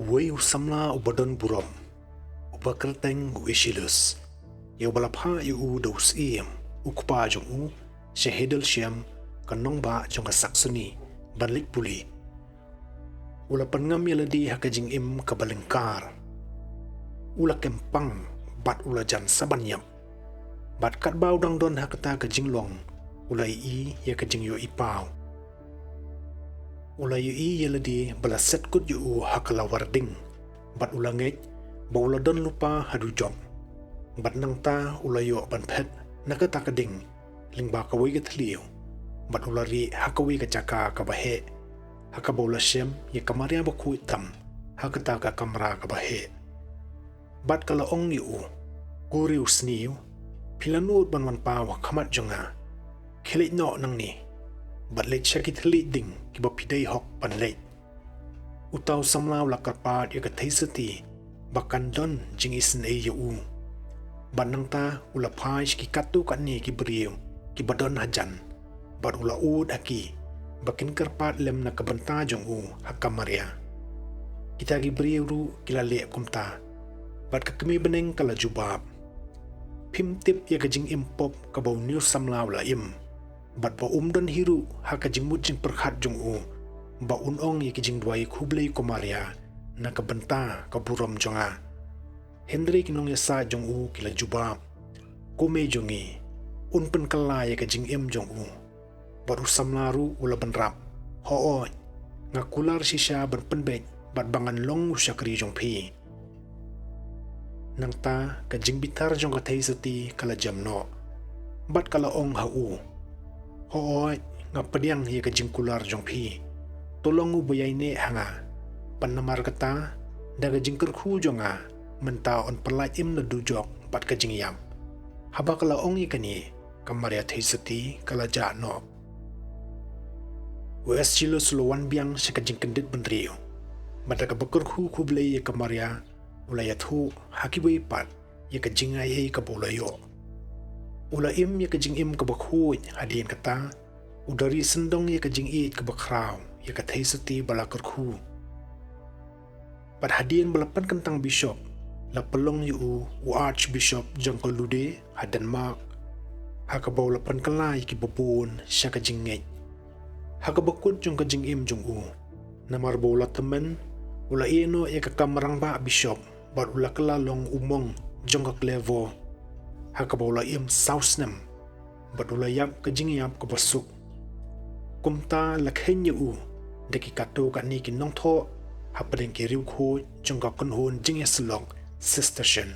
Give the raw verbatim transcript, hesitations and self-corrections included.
Uwei u samla uba don burom, uba kyrteng u Eschylus, ïa uba la phah ïa u da u Syiem, u kpa jong u, sha Hildesheim, ka nongbah jong ka Saxony, ban leit pule. U la pynngam ïa lade ha ka jingim kaba lyngkar. U la kem pang bad u la jan sa ban ïap. Bad katba u dang don ha kata ka jinglong, u la ïohi ïa ka jingïohi paw. U la ïohi ïa lade ba la set kut ïa u ha ka lawar ding. Bad u la ngeit ba u la don lypa ha dujok. Bad nangta u la ïoh ban phet na kata ka ding lyngba kawei ka thliew. Bad u la rieh ha kawei ka jaka kaba heh, ha kaba u la shem ïa ka Maria bakhuid tam ha kata ka kamra kaba heh. Bad ka la ong ïa u, "Ko riewsniew, phi la nud ban wan paw ha khmat jong nga? Khie leit noh nangne bad leit sha ki thylliej ding kiba phi dei hok ban leit." Uta u samla u la kyrpad ïa ka theisotti ba kan don jingisynei ïa u. Bad nangta u la phai sha ki katto katne ki briew kiba don hajan, bad u la ud ha ki ba kin kyrpad lem na ka bynta jong u ha ka Maria. Kita ki briew ruh ki la leh kumta. Bad ka kmie bneng ka la jubab, "Phim tip ïa ka jingim pop kaba une u samla u la im, bad ba um don hi ruh ha ka jingmut jingpyrkhat jong u ba un ong ïa ki jingduwai khublei ko Maria na ka bynta ka burom jong nga." Hynrei ki nongïasaid jong u ki la jubab, "Ko mei jong ngi, un pynkylla ïa ka jingim jong u." Bad u samla ruh u la bynrap, "Hooid, nga kular shisha ban pynbeit bad ba ngan long u shakri jong phi." Nangta ka jingbitar jong ka theisotti ka la jem noh. Bad ka la ong ha u, "Hooid, nga pdiang ïa ka jingkular jong phi. To long uba ïaineh ha nga. Bad namar kata, da ka jingkyrkhu jong nga, mynta yn pyllait im na dujok bad ka jingïap." Haba ka la ong ïa kane, ka Maria theisotti ka la jah noh. U Eschylus u la wan biang sha ka jingkyndit bynriew. Bad da kaba kyrkhu khublei ïa ka Maria, u la ïathuh ha kiwei pat ïa ka jingai ei kaba u la ïoh. U la im ïa ka jingim kaba khuid, hadien kata u da ri syndong ïa ka jingïeit kaba khraw ïa ka theisotti ba la kyrkhu. Bad hadien ba la pynkyntang bishop, la pynlong ïa u u Archbishop jong ka Lude ha Denmark, ha kaba u la pynkylla ïa kiba bun sha ka jingngeit. Ha kaba kut jong ka jingim jong u, namar ba u la tymmen, u la ïeh noh ïa ka kam rangbah bishop, bad u la kylla long u monk jong ka Clairvaux, ha kaba u la im saw snem, bad u la ïap ka jingïap kaba suk. Kumta la kheiñ ïa u da ki katto katne ki nongthoh hapdeng ki riewkhuid jong ka kynhun jingïasyllok Cistercian.